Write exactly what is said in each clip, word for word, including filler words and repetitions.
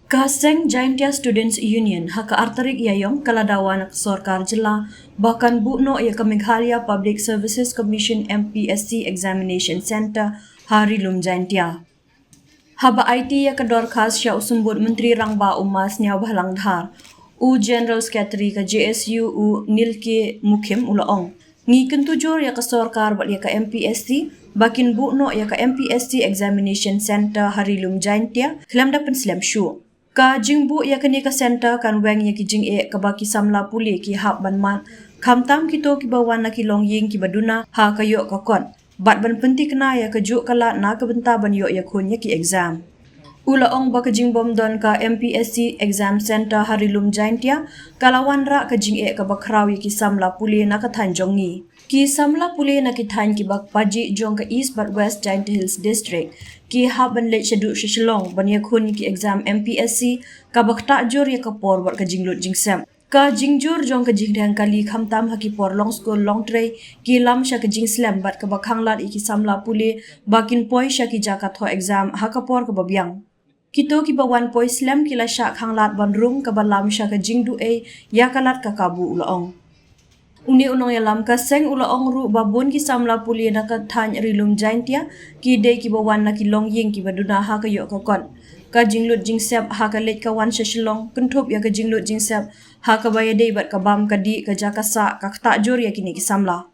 Ka seng Jaintia Students Union ha ka ar tarik Ïaïong ka la dawa na ka sorkar jylla ba kan buh noh ïa ka Meghalaya Public Services Commission M P S C Examination Centre ha Ri-lum Jaintia. Haba aiti ïa ka dorkhas sha u Symbud Myntri Rangbah u Ma Sniawbhalang Dhar, u General Secretary ka J S U u Nilke Mukhim u la ong, ngi kyntu jur ïa ka sorkar bad ïa ka M P S C ba kin buh noh ïa ka M P S C Examination Centre ha Ri-lum Jaintia khlem da pynslem shuh. Ka jingbuh ïa kane ka centre kan weng ïa ki jingeh kaba ki samla pule ki hap ban mad, khamtam kito kiba wan na ki longïing kiba duna ha ka ïoh ka kot, bad ban pynthikna ïa kajuh ka lad na ka bynta ban ïoh ïakhun ïa ki exam. U la ong ba ka jingbym don ka M P S C Exam Centre ha Ri-lum Jaintia ka la wanrah ka jingeh kaba khraw ïa ki samla pule na ka thaiñ jong ngi. Ki samla pule na ki thaiñ kiba pajih jong ka East bad West Jaintia Hills District ki hap ban leit shaduh sha Shillong ban ïakhun ïa ki exam M P S C, kaba ktah jur ïa ka por bad ka jinglut jingsep. Ka jingjur jong ka jingdheng kali khamtam ha ki por long skul long trei ki lam sha ka jingslem bad kaba khanglad ïa ki samla pule ba kin poi sha ki jaka thoh exam ha ka por kaba biang. Kito kiba wan poi slem ki la shah khanglad ban rung, kaba lam sha ka jingduh ei ïa ka lad ka kabu, u la ong. Une u nongïalam ka seng u la ong ruh ba bun ki samla pule na ka thaiñ Ri-lum Jaintia ki dei kiba wan na ki longïing kiba duna ha ka ïoh ka kot. Ka jinglut jingsep ha ka leit ka wan sha Shillong kynthup ïa ka jinglut jingsep ha kaba ïadei bad ka bam ka dih, ka jaka sah, ka ktah jur ïa kine ki samla.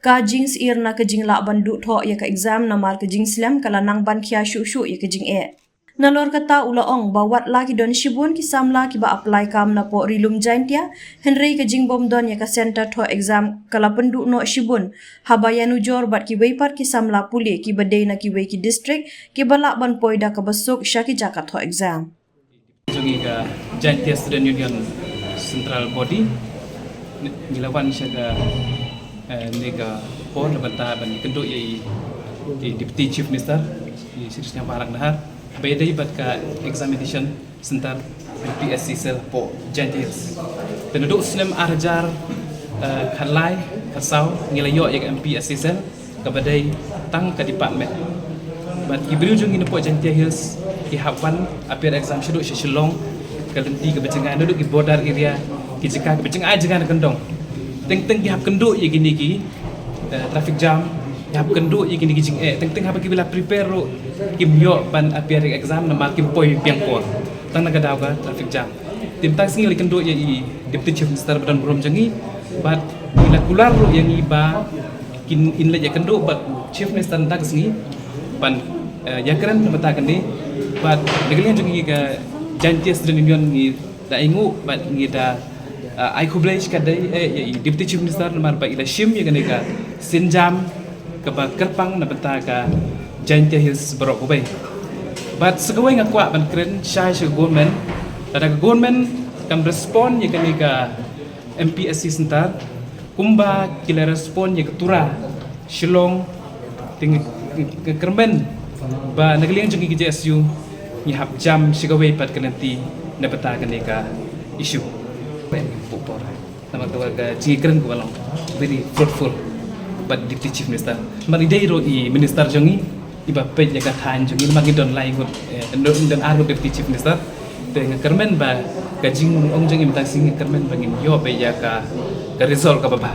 Ka jingsyier na ka jinglah ban duh thoh ïa ka exam namar ka jingslem ka la nang ban khia shuh shuh ïa ka jingeh. Nalor kata u la ong ba wat la ki don shibun ki samla kiba apply kam napoh Ri-lum Jaintia, hynrei ka jingbym don ïa ka centre thoh exam ka la pynduh noh shibun haba ïanujor bad kiwei pat ki samla pule kiba dei na kiwei ki district kiba lah ban poi da kaba suk sha ki jaka thoh exam. Jong ngi ka Jaintia Student Union Central Body, ngi la wan sha ka, eh, ne ka por na bynta ban kynduh ïa i, i Deputy Chief Minister, i Shri Sniawbhalang Dhar, ba ïadei bad ka examination centre M P S C cell hapoh Jaintia Hills. Te naduh snem ar hajar, eh, khatlai, khatsaw, ngi la ïoh ïa ka M P S C cell, kaba dei tang ka department. Bad ki briew jong ngi napoh Jaintia Hills ki hap wan appear exam shaduh sha Shillong, ka lynti kaba jngai, naduh ki border area, ki jaka kaba jngai jngai na kyndong. Teng teng ki hap kynduh ïa kine ki, eh, traffic jam, ki hap kynduh ïa kine ki jingeh, teng teng haba ki ba la prepare ruh kim ïoh ban appear exam namar kim poi biang por tang na ka daw ka traffic jam. Te mynta ka sngi la kynduh ïa i Deputy Chief Minister ba don burom jong ngi, bad i la kular ruh ïa ngi ba kin, in leit ïakynduh bad u Chief Minister mynta ka sngi ban, eh, ïakren na bynta kane, bad na ka liang jong ngi ka Jaintia Student Union ngi da ainguh bad ngi da, eh, ai khublei shikatdei, eh, ïa i Deputy Chief Minister namar ba i la shim ïa kane ka sienjam kaba kyrpang na bynta ka Jaintia Hills baroh kawei. Bad sa kawei nga kwah ban kren shai sha ka government, lada ka government kam respond ïa kane ka M P S C center kumba ki la respond ïa ka Tura Shillong, te nga, nga kyrmen ba na ka liang jong ngi ka J S U ngi hap jam sha kawei pat ka lynti na bynta kane ka issue. Namar ka, ka jingkren ka ba long very fruitful bad Deputy Chief Minister. Namar i dei ruh i Minister jong ngi iba peit ïa ka thaiñ jong ngi, namar ngi don lai ngut, eh, don, don ar ngut Deputy Chief Minister. Te nga kyrmen ba ka jingong jong i mynta ka sngi nga kyrmen ba ngin ïoh beit ïa ka, ka result kaba bha.